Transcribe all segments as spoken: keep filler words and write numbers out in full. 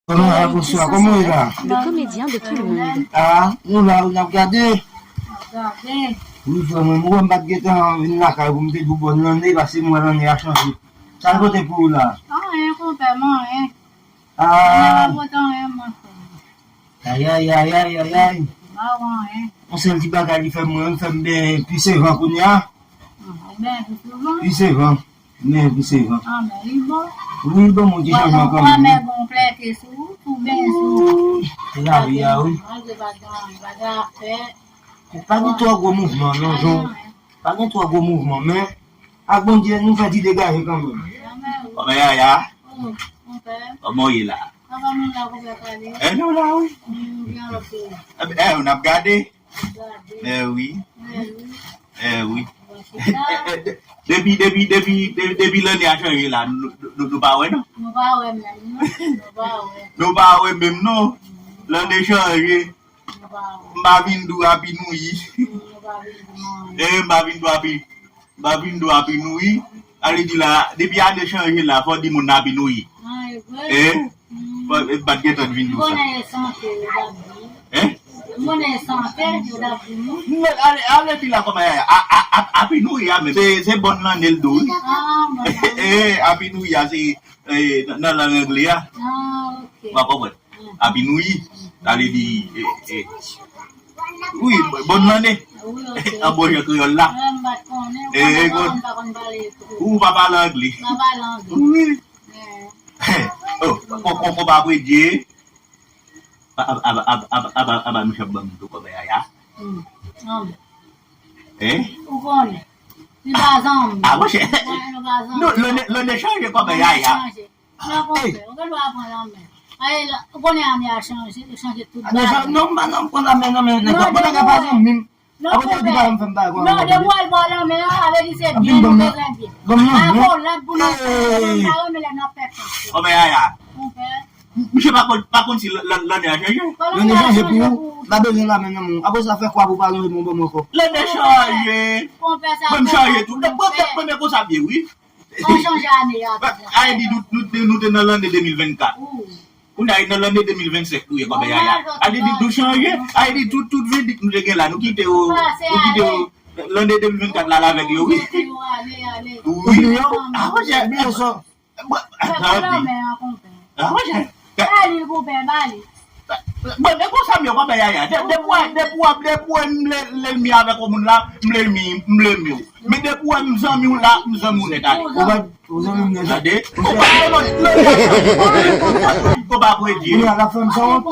Kòman, bonswa, kòman w ye la? Le comédien de tout le monde. Ah, nou la, nou ap gade. Gade. Wi, frè mwen, mwen, m pa t gentan vin lakay pou m te di w bòn lanne, paske m wè lanne a chanje. Sa l pote pou ou la? Anyen, konpè, m anyen. Ah. Mwen pa pote anyen, mwen, frè. Ayayay, ayayay. M pa wè anyen. Yon sèl ti bagay li fè mwen, li fè m benyen pi sevan kounye a. Ah, ou benyen pi sevan? Pi sevan. Men pi sevan. Ah, men li bon. Wi, li ban m yon ti chanjman kanmenm. Wè, mè bon plète sou, pou benyen sou. Wi, se lavi a, wi. Malgre pa gen, pa gen afè. Pa gen twò gwo mouvman, non, Jan. Pa gen twò gwo mouvman, men ak Bondye, nou fè ti degaje kanmenm. Kòman Yaya? Oh, konpè. Kòman w ye la? Kòman nou la, konpè, pale? Eh, nou la, wi. Mm, byen, ok. Eh, eh, n ap gade. Gade. Eh, wi. Eh, wi. Eh, wi. Bon, se sa. Eh, eh, de-, depi, depi, depi, depi, depi lanne a chanje la, nou, nou, nou, nou pa wè, non? Nou pa wè menm, non. Nou pa wè. Nou pa wè menm, non. Lanne chanje. M pa vin di w Happy New Year. Eh, m pa vin di w Happy, m pa vin di w Happy New Year. Ale di la, depi ane chanje la, fò di moun Happy New Year. Eh? Fò, eh, m pa t gentan vin di w sa. Eh? Non, ale, ale di la kòman Yaya. A, a, a, Happy New Year menm. Se, se bòn lanne l di w, wi. Eh, Happy New Year, se, eh, nan, nan lang angle a. W ap konprann. Happy New Year. Sa vle di, eh, eh, wi, bòn lanne. An bon jan kreyòl la. Eh, eh, ou pa pale angle. Wi. Oh, kon, kon, konpa Predye. Aba, aba, aba, aba, aba, nou chap ban m tou kòman Yaya. Eh? Ou konnen. Li pa zanmi. Ah, monchè. Ou konnen nou pa zanmi. Non, lanne, lanne chanje kòman Yaya. Chanje. Non, konpè, ou gen dwa pran lanmè. Aye, la, ou konnen ane a chanje, yo chanje tout bagay. Non, m pa nan pran lanmè, non, men nèg la, bon, nèg la pa zanmi m. Non, konpè. Apre, ou di pa m fè m bagay, non, depi w al pran lanmè a, sa vle di se byen nou bezwen byen. Akolad pou nou fè, nou pa renmen lè n ap fè kòb. Kòman Yaya. Konpè. Misye pa konn, pa konn si l-, l-, lanne a chanje. Lanne chanje pou ou, m pa bezwen lanmè nan men w. Apre sa, fè kwa pou w pa lonje men w ban mwen ankò. Lanne chanje. Konpè, sa bon, m chanje tou. Premye konsa byen, wi. An chanje ane a. Aye di nou, nou, nou te nan lanne de mil vennkat. Kounye a, nan lanne de mil vennsenk nou ye kòman Yaya. Aye di nou chanje. Aye di tout, tout vèdik nou te gen la, nou kite yo, nou kite yo. Lanne de mil vennkat la, l avèk yo, wi. Wi. Ah, monchè. Bon, ah, monchè. Bon, men konsa m ye kòman Yaya. De-, depi w, depi w, depi w wè m lè, lènmi avèk yon moun la, m lènmi, m lènmi w. Men depi w wè m zanmi w la, m zanmi w nèt ale. Ou pa, ou zanmi m nèt. Tande? Ou pa, non, non, non, konpa Predye. Kounye a, l ap fè m sanwont. E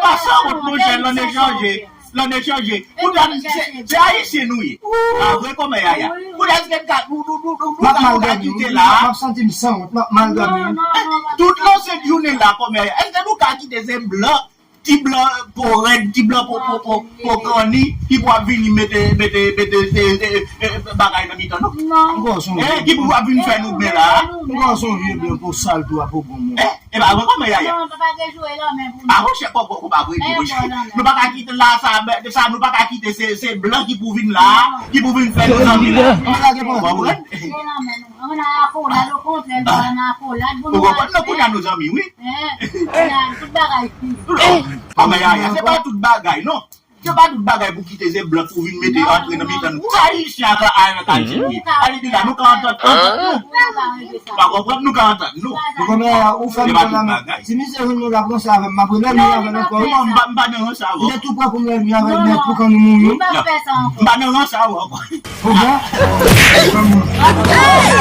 pa sanwont, monchè, lanne chanje. Lanne chanje. Kounye a, se, se Ayisyen nou ye. Pa vre kòman Yaya. Kounye a, se ka, nou, nou, nou, nou, nou ka kite la. M ap santi m sanwont, m ap mal dòmi. Tout lansent jounen la kòman Yaya. Èske nou ka kite se blan, ti blan po rèd, ti blan po, po, po, po kanni, ki pou ap vini mete, mete, mete, e, e, e, e, bagay nan mitan nou? Non. Ki pou ap vin fè nou byen la? M kwè se yon vye blan po sal tou a po bon moun. E pa vre kòman Yaya. Non, papa gen jwe lanmè pou nou. Ah, monchè, konpa Predye, monchè. Nou pa ka kite la, sa, sa, nou pa ka kite se, se blan ki pou vin la, ki pou vin fè nou zanmi la. Ou konprann? Ou konprann? Non, kounye a nou zanmi, wi. Kòman Yaya, se pa tout bagay, non. Se pa tout bagay pou kite se blan pou vin mete antre nan mitan nou. Se Ayisyen ak, ak Ayisyen nou ye. Ale di la, nou ka antann, antann nou. Pa konprann, nou ka antann nou. Ou konprann, ou fè nou konn la men. Si misye vin nou la konsa avè m, m ap rele nou avè l ankò. Non, m pa, m pa nan rans avè w. Li te tou prè pou m rele nou avè l, men pou kan nou mouri. M pa nan rans avè w ankò. Ou bon?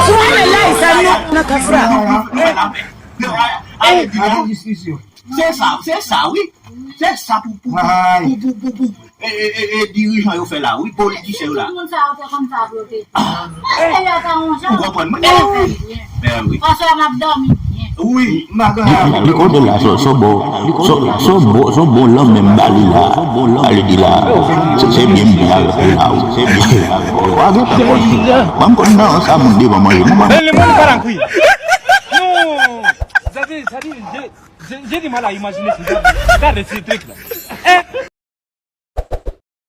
Sou rele la, sa nou nan kafra. Nou fè lapè. Ale di la. Se sa, se sa, wi. Se sa pou, pou, pou, pou, pou, pou, e, e, e, e, dirijan yo fè la, wi, politisyen yo la. Tout moun sa yo te konn sa pou yo te di. Ou konprann mwen? Ben wi. Paske m ap dòmi byen. Wi, m pa gen. Li kote la, so, so bon, so, so bon, so bon lanmè m ba li la. Ale di la. Se, se byen m byen avèk li la, wi. Se byen m byen avèk li. Wa gen pwoblèm. Ban m konn nan sa moun devan manje. Men le moun pa la kwi. Non. Sa di, sa di, Je, j'ai du mal à imaginer ce genre de, ce genre de truc là.